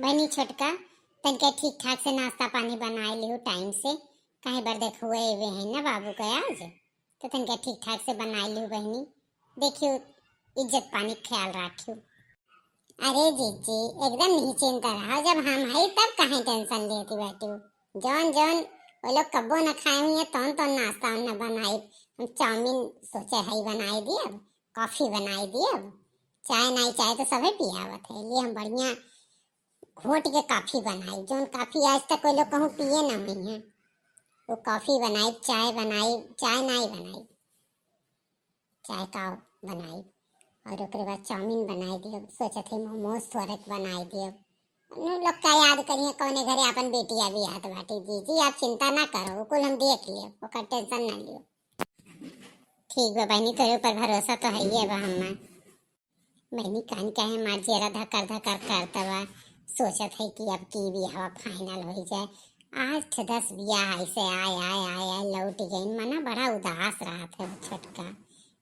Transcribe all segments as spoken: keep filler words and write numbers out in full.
बहिनी छोटका, तनके ठीक ठाक से नाश्ता पानी बनाए लिहू टाइम से, काहे बर देखो वे हैं ना बाबू के आज, तो तनके ठीक ठाक से बनाए लिहू बहिनी। देखियो, इज्जत पानी के ख्याल राखियो। अरे जीजी, एकदम निश्चिंत रहा, जब हम हई तब काहे टेंशन लेती बाटू। जौन जौन वो लोग कब्बो न खाए हुई है, तौन तौन नाश्ता उन्हें बनाई। हम चाउमीन सोचे हई बनाई दियब, कॉफी बनाई दियब, चाय नाई चाय तो सभे पियावत है, लिए हम बढ़िया घोट के कॉफी बनाई, जौन कॉफी आज तक कोई लोग कहूँ पिए ना हुई है, वो कॉफी बनाई, चाय बनाई, चाय नाई बनाई, चाय का बनाई, और ओकरे बाद चाउमीन बनाई दियब, सोचत है मोमोज थोड़े बनाई दियब। नु लोग का याद करिए कौने घरे अपन बेटी अभी हाथ बाटी। जीजी आप चिंता ना करो, वो कुल हम देख लियो, ओकर टेंशन ना लियो। ठीक बा बहिनी, तोरे ऊपर भरोसा तो है ही बा हमार। बहिनी कान काहे मार जियरा धकर धकर करत बा, सोचत है कि अब की बियाहवा फाइनल हो जाए। आठ दस बियाह ऐसे आए आए आए आए लौट गइन, मना बड़ा उदास रहत है वो छोटका।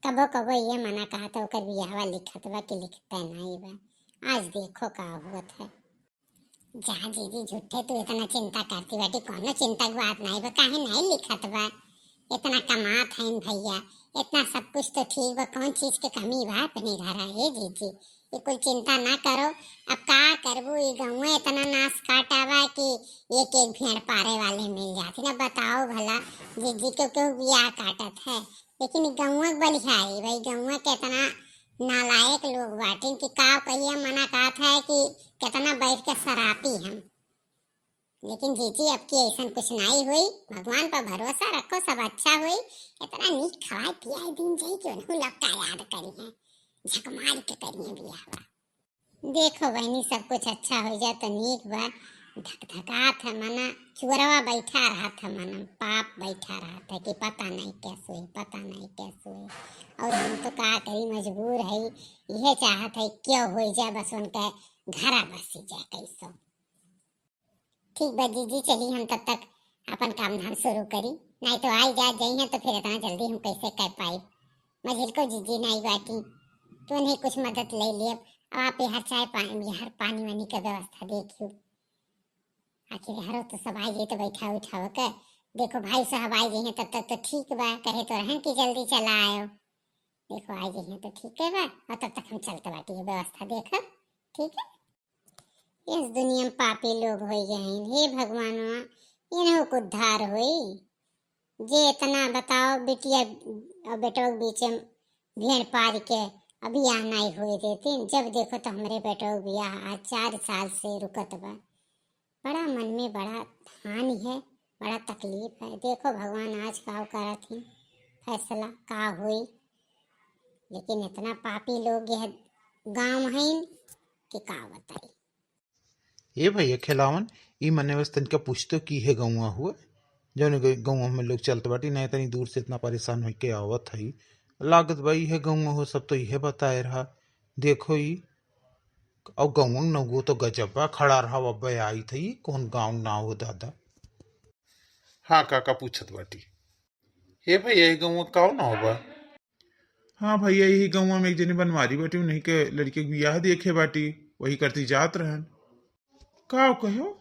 कबो कबो ये मना कहत है ओकर बियाहवा लिखत बा कि लिखते नहीं बा। आज देखो का हुअत है। जा जीजी, झूठे तू इतना चिंता करती बाटी, कोनो चिंता की बात नहीं बा, काहे नहीं लिखत बा? इतना कमात है भैया, इतना सब कुछ तो ठीक बा, कौन चीज के कमी बा अपने घर है जीजी? ये कुल चिंता ना करो। अब का करबू, ये गाँव इतना नाश काटा बा कि एक एक भेड़ पारे वाले मिल जाती ना। बताओ भला जीजी, क्यों क्यों बियाह काटत है? लेकिन ई गौवा के बलिहारी भाई, गौवा के इतना नालायक लोग बाटिन कि का कहिए, मना कहत है कि कितना बैठ के शराबी हम। लेकिन जीजी, अब की ऐसन कुछ नाई हुई, भगवान पर भरोसा रखो, सब अच्छा हुई। इतना नीक खवाए पियाए दिन जाई कि उन्हों लोग का याद करी हैं, झक मार के करी हैं बियाहवा। देखो बहनी, सब कुछ अच्छा हो जाए तो नीक बा। धकधकात है मना, चुअरवा बैठा रहत है मना, पाप बैठा रहत है कि पता नहीं कैसे हुई, पता नहीं कैसे हुई। और हम तो का करी, मजबूर है, यह चाहत है क्यों हो जाए, बस उनके घरा बसी जाए कैसो। ठीक बा जीजी, चली हम तब तक अपन काम धाम शुरू करी, नहीं तो आई जा जाई हैं तो फिर इतना जल्दी हम कैसे कर पाई। मझिलको जीजी नहीं बाटी, तो नहीं कुछ मदद ले लिए। अब आप यहाँ चाय पानी, यहाँ पानी वानी का व्यवस्था देखियो। आखिर हरो तो सब आई जाई तो बैठा उठाओ के। देखो भाई साहब आई जाई हैं तब तक तो ठीक बा, कहे तो रहन कि जल्दी चला आयो। देखो आई जाई हैं तो ठीक है बा, और तब तक हम चलते बाटी ये व्यवस्था देखब, ठीक है। इस दुनिया में पापी लोग होई गए हैं। हे भगवानवा, इन्हों को उद्धार होई। जे इतना बताओ, बिटिया और बेटवा के बीच में भेड़ पार के अभी यहाँ नहीं हुए देते। जब देखो तो हमरे बेटवा के बियाह आज चार साल से रुकत बा। बड़ा मन में बड़ा हानि है, बड़ा तकलीफ है। देखो भगवान आज का करत हैं, फैसला का होई। लेकिन इतना पापी लोग यह गांव हैं कि का बताई। ए भैया खेलावन, ई मने बस तनिका पूछतो कि इहे गौवा हुआ, जौन ग-, गौवा में लोग चलत बाटी, नहीं तनी दूर से इतना परेशान होई के आवत हई। लागत बा इहे गौवा हो, सब तो इहे बताए रहा। देखो ई, और गौवा नौगो तो गजब बा, खड़ा रहा, अब आई थई, कौन गाँव ना हो दादा। हाँ काका पूछत बाटी। हे भैया, ये गौवा का नाव बा? हाँ भैया, यही गौवा में एक जनी बनवारी बाटी, उन्हीं के लड़के के बियाह देखे बाटी, वही करती जात रहन। का कहो,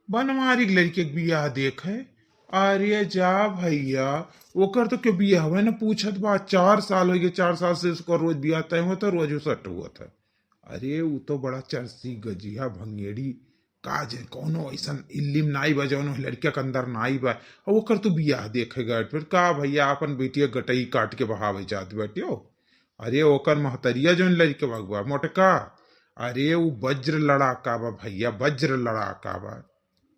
बनवारी के लड़के के बियाह देखे? अरे जा भैया, ओकर तो के बियाहवे न पूछत बा। चार साल हो गए, चार साल से उसका रोज बियाह तय हुआ था, रोज उसट हुआ था। अरे उ तो बड़ा चरसी गजिया भंगेड़ी, का जे कौनो ऐसन इल्लिम नाई बा जौन ओह लड़का के अंदर नाई बा। और ओकर तो बियाह देखे गए, फिर का भैया अपन बेटिया गटई काट के बहावे जात बाटियो? अरे ओकर महतरिया जौन लड़का बा मोटका, अरे उ वज्र लड़ाका बा भैया, वज्र लड़ाका बा।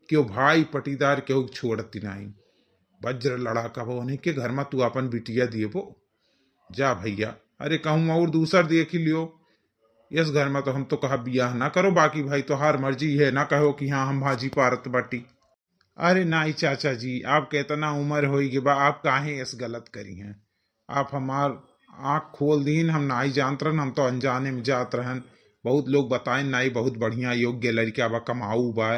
केहू भाई पटीदार केहू छोड़ती नाई, वज्र लड़ाका बा। उन्हीं के घर में तू अपन बिटिया दिएबो? जा भैया, अरे कहूँ और दूसर देख ही लियो। इस घर में तो हम तो कहा बियाह ना करो, बाकी भाई तोहार मर्जी है, ना कहो कि हाँ हम भाजी पारत बाटी। अरे नाई चाचा जी, आपके इतना उम्र होई गए बा, आप काहे इस गलत करी हैं? आप हमार आँख खोल दीन, हम नाई जानत रहन, हम तो अनजाने में जात रहन। बहुत लोग बताए नाई बहुत बढ़िया योग्य लड़का बा, कमाऊ बा,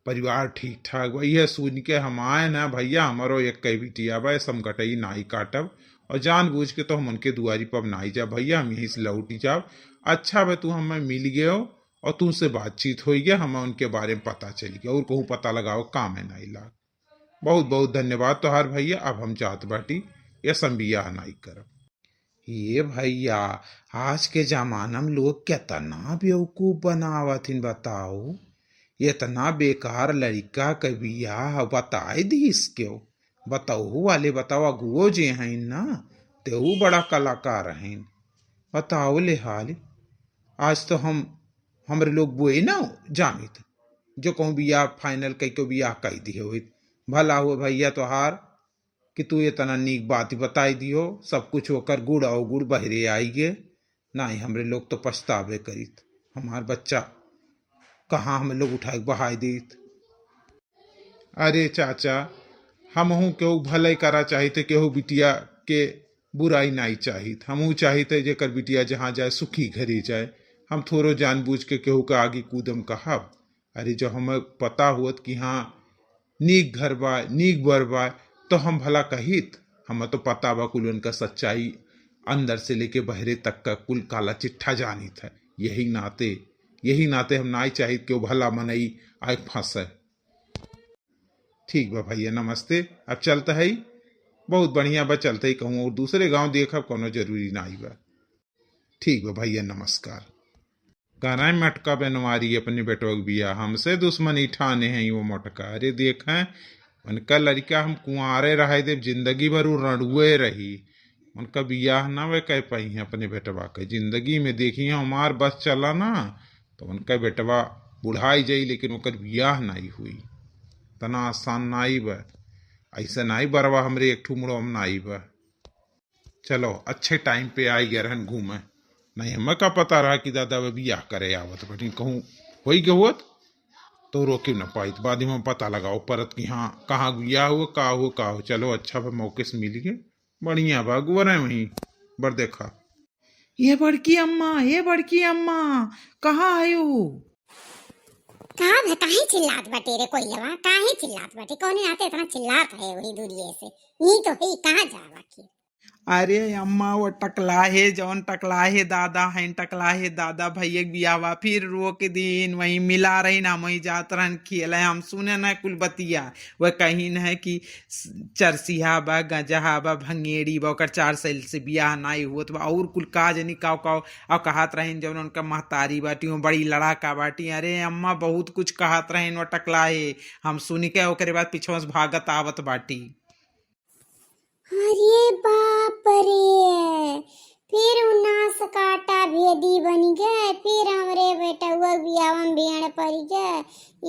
परिवार ठीक ठाक बा। यह सुन के हम आए ना भैया, हमारो एक कई बिटिया बा, ऐसे हम गटई नाई काटब और जानबूझ के तो हम उनके दुआरी पर अब नाई जा भैया, हम यहीं से लौटी जाब। अच्छा बा तू हमें मिल गयो, और तुमसे बातचीत होइ गया, हमें उनके बारे में पता चल गया, और कहूँ पता लगावे काम है नाई लाग। बहुत बहुत धन्यवाद तोहार भैया, अब हम जात बाटी, ये सब बियाह नाई करब। ये भैया, आज के जमाना में लोग केतना बेवकूफ बनावत हिन, बताओ। इतना बेकार लड़का के बियाह बताए दीस क्यों? बताओ वाले, बताओ, अगुओ जे हैं ना, तेहू बड़ा कलाकार हैं। बताओ ले हाल, आज तो हम, हमरे लोग बुए ना जानित, जो कहूँ बियाह final कई को बियाह कई दिए होइत। भला हो भैया तोहार कि तू इतना नीक बात बताई दियो, सब कुछ ओकर गुड़ अवगुड़ बहरे आई गे। नाहीं, हमरे लोग तो पछतावे करित, हमार बच्चा कहाँ हम लोग उठाए के बहाई दीत। अरे चाचा, हमहू केहू भलाई करा चाहित, केहू बिटिया के बुराई नाई चाहित। हमहू चाहित है जेकर बिटिया जहाँ जाए सुखी घरे जाए। हम थोड़ो जानबूझ के केहू के आगे कूदम कहब। अरे, जो हमें पता होत कि हाँ, नीक घर बा, नीक बर बा, तो हम भला कहित? हमें तो पता बा कुल उनका सच्चाई, अंदर से लेके बहरे तक का कुल काला चिट्ठा जानित है। यही नाते, यही नाते हम नाई चाहित कि वो भला मनई आए फंसे। ठीक बा भैया, नमस्ते। अब चलत है, बहुत बढ़िया बा, चलत है कहूँ और दूसरे गांव देखब, कोनो जरूरी नाई बा। ठीक बा भैया, नमस्कार। कराए मटका बनवारी अपने बेटवा के बियाह, हमसे दुश्मनी ठाने हैं वो मोटका। अरे देखें, उनका लड़का हम कुंवारे रहे देब, जिंदगी भर वो रड़ुए रही। उनका बियाह ना वे कह पाई हैं अपने बेटवा के। जिंदगी में देखी हैं, हमार बस चला ना, तो उनका बेटवा बुढ़ाई जाई, लेकिन ओकर बियाह नाई हुई। तना आसान नाई बा, ऐसा नाई बरवा हमरे एक ठू मुड़वा में नाई बा। चलो, अच्छे टाइम पे आई गए रहन घूमे, नहीं हमें का पता रहा कि दादा वे बियाह करे आवत बटिन, कहूँ होई के होत तो रोके न पाइत। बाद में पता लगाओ परत कि हाँ, कहाँ बियाह हुआ, का हुआ, का हुआ। चलो, अच्छा बा, मौके से मिल गए, बढ़िया बा, गुवर है वहीं बर देखा। ये बड़की अम्मा, ये बड़की अम्मा, कहाँ आयो? का भे, काहे चिल्लात बाटे रे कोइलवा? काहे चिल्लात बाटे? कौने नाते इतना चिल्लात है वही दूरिये से? यही तो है, कहाँ जावा की? अरे अम्मा, वो टकला है, जौन टकला है दादा हैं, टकला है दादा, भैया के बियाहवा फिर रोक दीन, वहीं मिला रही ना, वहीं जात रहन खेले, हम सुने ना कुल बतिया। वह कहीं न है कि स-, चरसिहा बा, गंजहा बा, भंगेड़ी बा, ओकर चार साल से बियाह नाई होत बा, और कुल का जनी काव काव, और कहत रहिन जौन उनका महतारी बाटी, वो बड़ी लड़ाका बाटी। अरे अम्मा, बहुत कुछ कहत रहिन वो टकला है, हम सुनी के ओकरे बाद पिछवा से भागत आवत बाटी। अरे बाप रे, फिर उ नास काटा भेदी बन गए, फिर हमरे बेटउआ बियाहवा में भेड़ पड़ गए।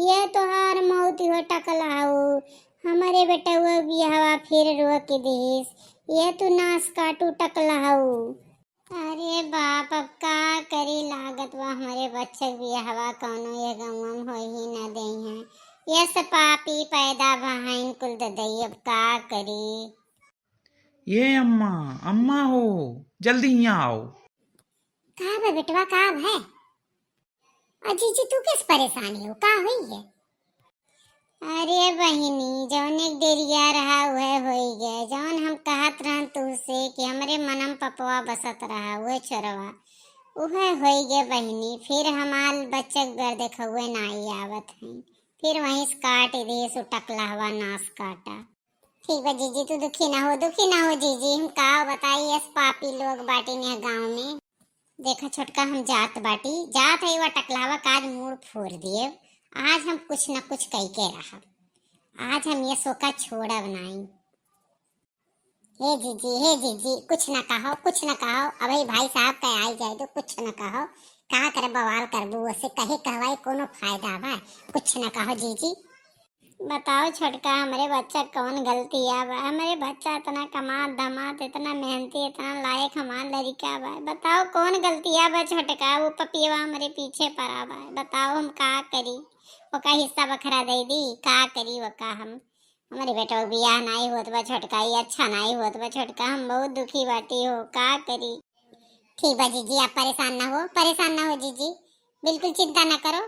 ये तोहार मौत हो टकलाऊ, हमरे बेटउआ बियाहवा फिर रोक दिस। ये तू नास काटू टकलाऊ। अरे बाप, अब का करी, लागत बा हमरे बच्चा के बियाहवा कौनो ये गौवा में होई ही ना देई हैं। ये सब पापी पैदा बहाइन कुल ददई, अब का करी। ये अम्मा, अम्मा हो, जल्दी यहाँ आओ। का बे बेटवा, का है? अजी जी, तू किस परेशानी हो, का हुई है? अरे बहिनी, जौन एक देरिया रहा, उहे होई गए। जौन हम कहत रहन तुहसे कि हमरे मनम पपवा बसत रहा, उहे छोरवा, उहे होई गए बहिनी। फिर हमार बच्चा के बर देखउए नाई आवत हैं, फिर वहीं से काट दे सु टकलहवा नास काटा। ठीक बा जीजी, तू दुखी ना हो, दुखी ना हो जीजी। हम का बताई, यस पापी लोग बाटी ने गाँव में। देखा छोटका, हम जात बाटी, जात है वा टकलावा का आज मूड़ फोर दिए। आज हम कुछ न कुछ कई के रहब, आज हम ये सोका छोड़ब नाई। हे जीजी, हे जीजी, कुछ न कहो, कुछ न कहो। अबही भाई साहब का आई जाए तो कुछ न कहो। का करे बवाल करबू, ओसे कहे कहवाई कोनो फायदा बा? कुछ न कहो जीजी। बताओ छोटका, हमरे बच्चा कौन गलतिया बा? हमरे बच्चा इतना कमात धमात, इतना मेहनती, इतना लायक हमार लड़िका बा। बताओ कौन गलतिया बा छोटका? वो पपियवा हमरे पीछे पड़ा बा। बताओ हम का करी? ओका हिस्सा बखरा दे दी? का करी ओका हम? हमरे बेटवा के बियाह नाई होत बा छोटका, ये अच्छा नाई होत बा छोटका। हम बहुत दुखी बाटी हो, का करी? ठीक बा जीजी, आप परेशान ना हो, परेशान ना हो जीजी, बिल्कुल चिंता ना करो।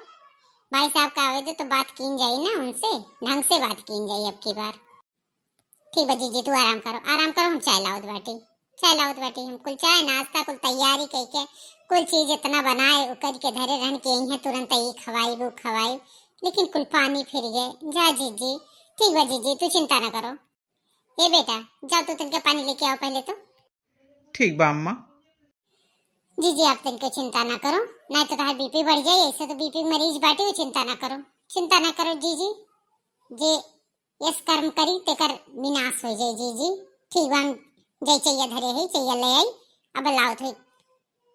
भाई साहब का आवे दो तो बात कीन जाई ना उनसे, ढंग से बात कीन जाई अब की बार। ठीक बा जीजी, तू आराम करो, आराम करो, हम चाय लावत बाटी। चल आवत बाटी हम। कुल चाय नाश्ता कुल तैयारी कइके, कुल चीज इतना बनाए उकर के धरे रहन के यहीं तुरंत ई खवाई वो खवाई, लेकिन कुल पानी फिर गए। जा जीजी, ठीक बा जीजी, तू चिंता ना करो। ए बेटा, जाओ तू तनके पानी लेके आओ पहले तो। ठीक बा अम्मा। जीजी आप तनके चिंता ना करो, नहीं तो तहार बीपी बढ़ जाई। ऐसे तो बीपी मरीज बाटी, चिंता ना करो, चिंता ना करो जीजी। जे यस कर्म करी तेकर विनाश हो जाए जीजी। ठीक बा, हम जय चैया धरे है, चैया ले आई। अब लावत हुई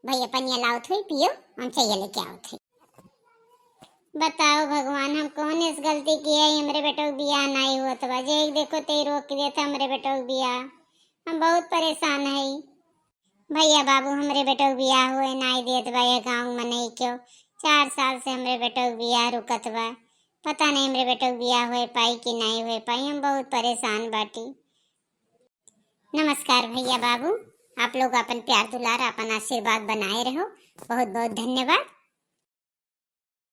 भैया पनिया लावत हुई, पियो, हम चैया लेके आवत हुई। बताओ भगवान, हम कौन ऐस गलती किया है, हमरे बेटो के बियाह नहीं हुआ तो बजे एक देखो ते रोक के देता हमरे बेटो के बियाह। हम बहुत परेशान है। भैया बाबू हमरे बेटो के बियाह हुए नहीं देत बा, ये गाँव में नहीं क्यों। चार साल से हमरे बेटो के बियाह रुकत बा, पता नहीं हमरे बेटो के बियाह हुए पाई कि नहीं हुए पाई। हम बहुत परेशान बाटी। नमस्कार भैया बाबू, आप लोग अपन प्यार दुलार, अपन आशीर्वाद बनाए रहो। बहुत बहुत धन्यवाद।